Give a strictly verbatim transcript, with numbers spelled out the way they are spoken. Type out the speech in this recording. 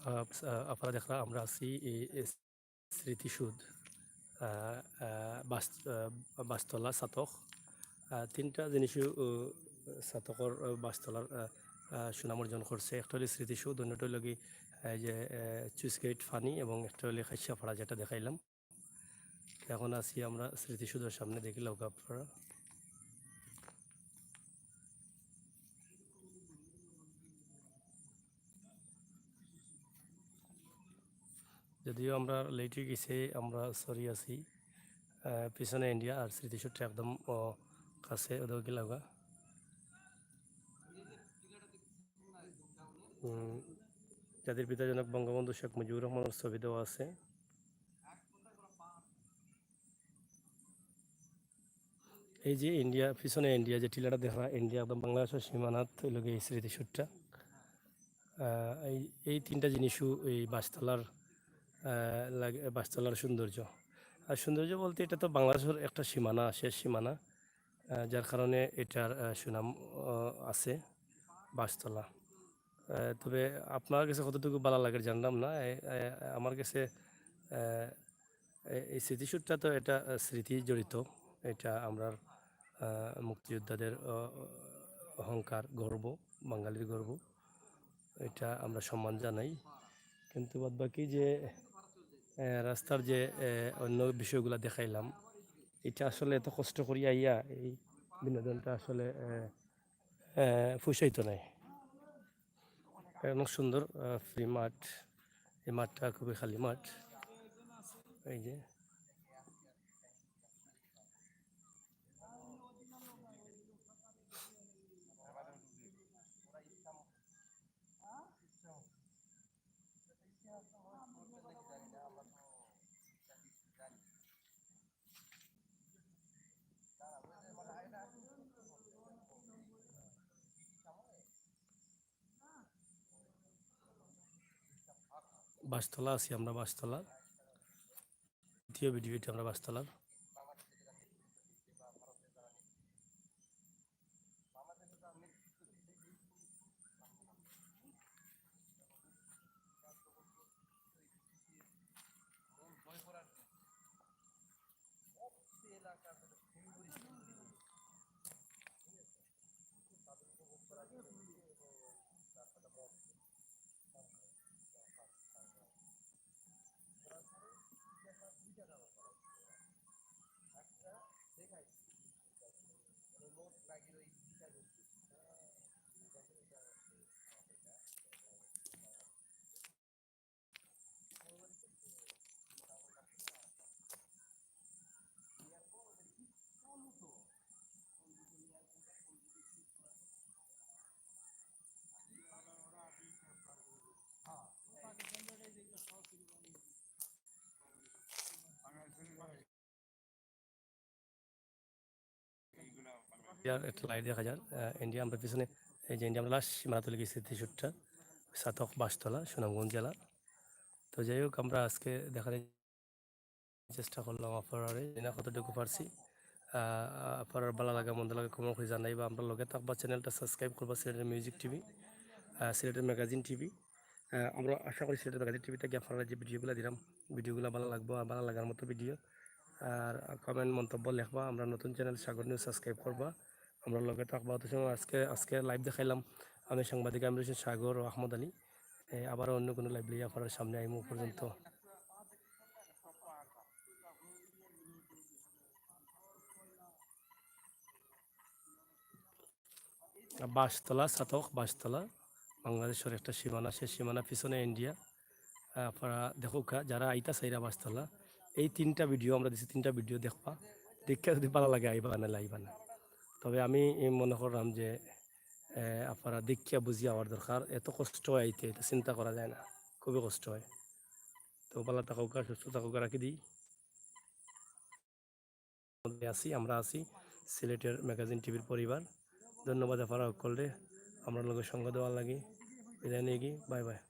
আহ, আহ, আপনারা দেখরা আমরা আছি এই, এই স্মৃতিসৌধ, আহ, আহ, বাস-, আহ, বাসতলা, ছাতক। আহ, তিনটা জিনিসও, আহ, ছাতকর, আহ, বাসতলার, আহ, আহ, সুনাম অর্জন করছে। একটা হইল স্মৃতিসৌধ, অন্যটা হইল কি, এই যে, আহ, চুইস গেট ফানি, এবং একটা হইল খাইশাপাড়া, যেটা দেখাইলাম। এখন আছি আমরা স্মৃতিসৌধর সামনে, দেখি লগে আপনারা। যদিও আমরা লেট হয়ে গেছে, আমরা সরি আছি। আহ, পিছনে ইন্ডিয়া আর স্মৃতিসৌধটা একদম, আহ, কাছে, ওদের কি লাগা। উম, জাতির পিতা জনক বঙ্গবন্ধু শেখ মুজিবুর রহমানের ছবি দেওয়া আছে। এই যে ইন্ডিয়া, পিছনে ইন্ডিয়া যে টিলাটা দেখা, ইন্ডিয়া একদম বাংলাদেশের সীমানাত হইল গিয়ে এই স্মৃতিসৌধটা। আহ, এই, এই তিনটা জিনিসও এই বাসতলার, আহ, লাগে, বাসতলার সৌন্দর্য। আর সৌন্দর্য বলতে এটা তো বাংলাদেশের একটা সীমানা, শেষ সীমানা, আহ, যার কারণে এটার, আহ, সুনাম, আহ, আছে বাসতলা। আহ, তবে আপনার কাছে কতটুকু ভালো লাগে জানলাম না। এ, এ, আমার কাছে, আহ, এ-, এই স্মৃতিসৌধটা তো এটা, আহ, স্মৃতি জড়িত। এটা আমরার, আহ, মুক্তিযোদ্ধাদের, আহ, অহংকার, গর্ব, বাঙালির গর্ব। এটা আমরা সম্মান জানাই। কিন্তু বাদ বাকি যে, আহ, রাস্তার যে, আহ, অন্য বিষয়গুলা দেখাইলাম, এটা আসলে এত কষ্ট করি আইয়া এই বিনোদনটা আসলে, আহ, আহ, পোষাইতো নাই। অনেক সুন্দর, আহ, ফ্রি মাঠ। এই মাঠটা খুবই খালি মাঠ। এই যে। বাসতলা আছি আমরা, বাসতলা। দ্বিতীয় ভিডিও এটা আমরা বাসতলার। ইন্ডিয়ার একটা লাইট দেখা যার, আহ, ইন্ডিয়া আমরা পিছনে, এই যে ইন্ডিয়া আমরা লাস্ট সীমানা তুলে গেছি স্মৃতিসৌধটা, ছাতক বাসতলা, সুনামগঞ্জ জেলা। তো যাই হোক, আমরা আজকে দেখার চেষ্টা করলাম আপনারারে, জানি না কতটুকু পারছি। আহ, আপনারার ভালা লাগা মন্দ লাগা comment করি জানাইবা, আমরার লগে থাকবা, channelটা subscribe করবা, সিলেটের মিউজিক টিভি, আহ, সিলেটের ম্যাগাজিন টিভি। আহ, আমরা আশা করি সিলেটের ম্যাগাজিন টিভিতে গিয়া আপনারারে যে ভিডিওগুলা দিলাম, ভিডিওগুলা ভালা লাগবো, আর ভালা লাগার মতো ভিডিও। আর comment মন্তব্য লেখবা, আমরার নতুন channel সাগর নিউজ subscribe করবা, আমরার লগে থাকবা। অত সময় আজকে, আজকে live দেখাইলাম আমি, সাংবাদিক আমির হোসেন সাগর ও আহমদ আলী। এ, আবারও অন্য কোনো live লইয়া আপনারার সামনে আইমু পর্যন্ত। বাসতলা, ছাতক বাসতলা, বাংলাদেশের একটা সীমানা, শেষ সীমানা, পিছনে ইন্ডিয়া। আহ, আপনারা দেখউক্কা, যারা আইতা চাইরা বাসতলা, এই তিনটা ভিডিও আমরা দিছি, তিনটা ভিডিও দেখবা, দেখিয়া যদি ভালা লাগে আইবা, নাইলে আইবা না। তবে আমি এই মনে করলাম যে, আহ, আপনারা দেখিয়া বুঝিয়া আওয়ার দরকার, এত কষ্ট অয় আইতে, এটা চিন্তা করা যায় না, খুবই কষ্ট অয়। তো ভালা থাকউক্কা, সুস্থ থাকউক্কা, রাখি দেই। আছি, আমরা আছি সিলেটের ম্যাগাজিন টিভির পরিবার। ধন্যবাদ আপনারা হকলরে আমরার লগে সঙ্গ দেওয়ার লাগি। বিদায় নিয়ে গি, bye bye।